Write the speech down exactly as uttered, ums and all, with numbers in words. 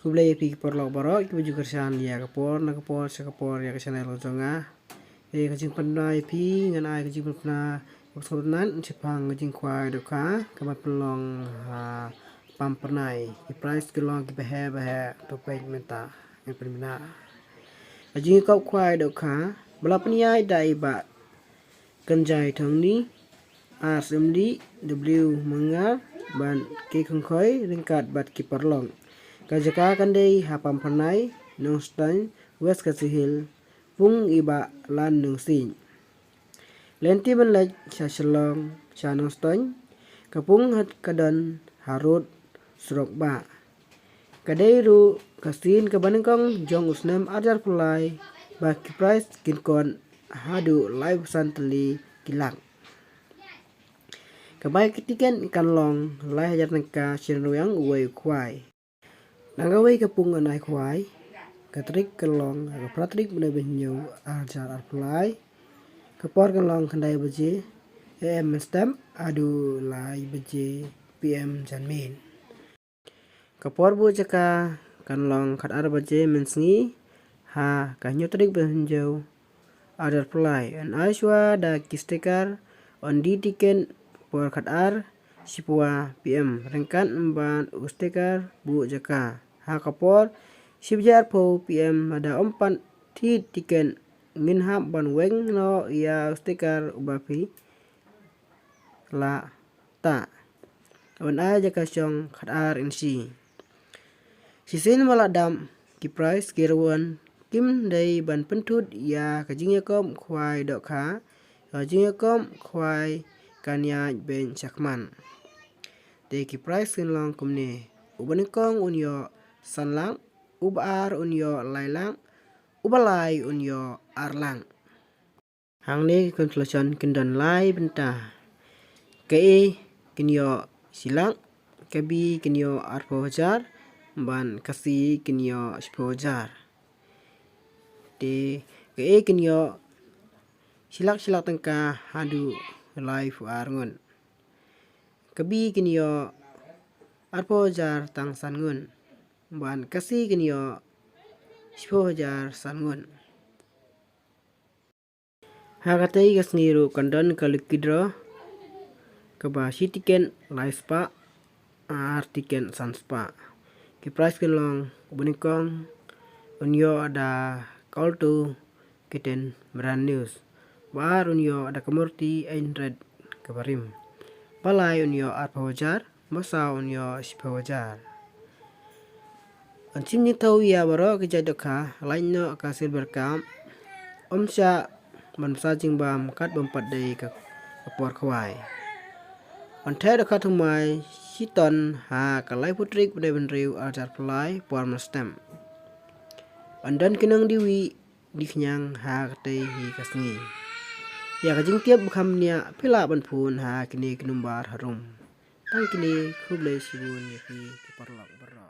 Khublei ïa phi ki paralok baroh kiba ju kyrshan ïa ka por na ka por sha ka por ïa ka channel ka jong nga. Ïa ka jingpynbna ïa phi, ngan ai ka jingpynbna kaba sngewtynnat shaphang ka jingkhwai dohkha kaba pynlong ha Pampyrnai. Ki prize ki long kiba heh ba heh, to peit mynta ngan pynbna. Ka jingïakop khwai dohkha ba la pynïaid da i Bah Kynjai Thongni, Ar Syiemlieh, W Mangar bad K Khongkhoi ryngkat bad ki paralok. Ka jaka kan dei ha Pampyrnai, Nongstoiñ, West Khasi Hills. Pung i Bah Lan Nongsiej. Lynti ban leit sha Shillong sha Nongstoiñ, ka pung ka don ha rud surok bah. Ka dei ruh ka sien kaba nyngkong jong u snem arhajar arphew lai ba ki prize kin kot haduh laiphew san tylli ki lak. Ka bai ka tiket kan long lai hajar tyngka sha rwiang uwei u khwai. Nang kawei ka pung ngan ai khwai. Ka tarik kan long ha ka phra tarik bnai ba hynñiew arhajar arphew lai. Ka por kan long khyndai baje A M mynstep haduh lai baje P M janmiet. Ka por buh jaka kan long khatar baje mynsngi ha ka hynñiew tarik bnai ba hynñiew arhajar arphew lai. Yn ai shuwa da ki sticker, yn die tiket por khatar shiphew P M ryngkat bad u sticker buh jaka. Ha ka por shi baje arphew P M lada ym pat thied tiket ngin hap ban weng noh ïa u sticker uba phi la ta. Yn ai jaka shong khatar inshi. Shisien ba la dap ki prize ki rangwan kim dei ban pynthut ïa ka jingïakop khwai dohkha, ka jingïakop khwai kan ïaid beiñ shakhmat. Te ki prize kin long kumne: uba nyngkong un ïoh san lak, uba ar un ïoh lai lak, uba lai un ïoh ar lak. Hangne ki consolation kin don lai bynta. Ka A kin ïoh shi lak, ka B kin ïoh arphew hajar, bad ka C kin ïoh shiphew hajar. Te ka A kin ïoh shi lak shi lak tyngka haduh laiphew ar ngut. Ka B kin ïoh arphew hajar tang san ngut. Bad ka C kin ïoh shiphew hajar san ngut. Ha katei ka sngi ruh kan don ka lucky draw kaba shi tiket lai spah, ar tiket san spah. Ki prize kin long: uba nyngkong un ïoh da ka Alto K ten brand new, ba ar un ïoh da ka Maruti eight hundred kaba rim, ba lai un ïoh arphew hajar, ba saw un ïoh shiphew hajar. Yn shim jingthaw ïa baroh ki jait dohkha, lait noh ka Silver Cup. Ym shah ban bsa jingbam kat bym pat dei ka, ka por khwai. Yn theh dohkha thymmai shiton ha ka laiphew tarik bnai ba hynriew arhajar arphew lai por mynstep. Yn don ki nongdie wieh die khñiang ha katei hi ka sngi. Ïa ka jingtip ba kham bniah phi lah ban phone ha kine ki number harum. Tang kine, khublei shibun ïa phi ki paralok baroh.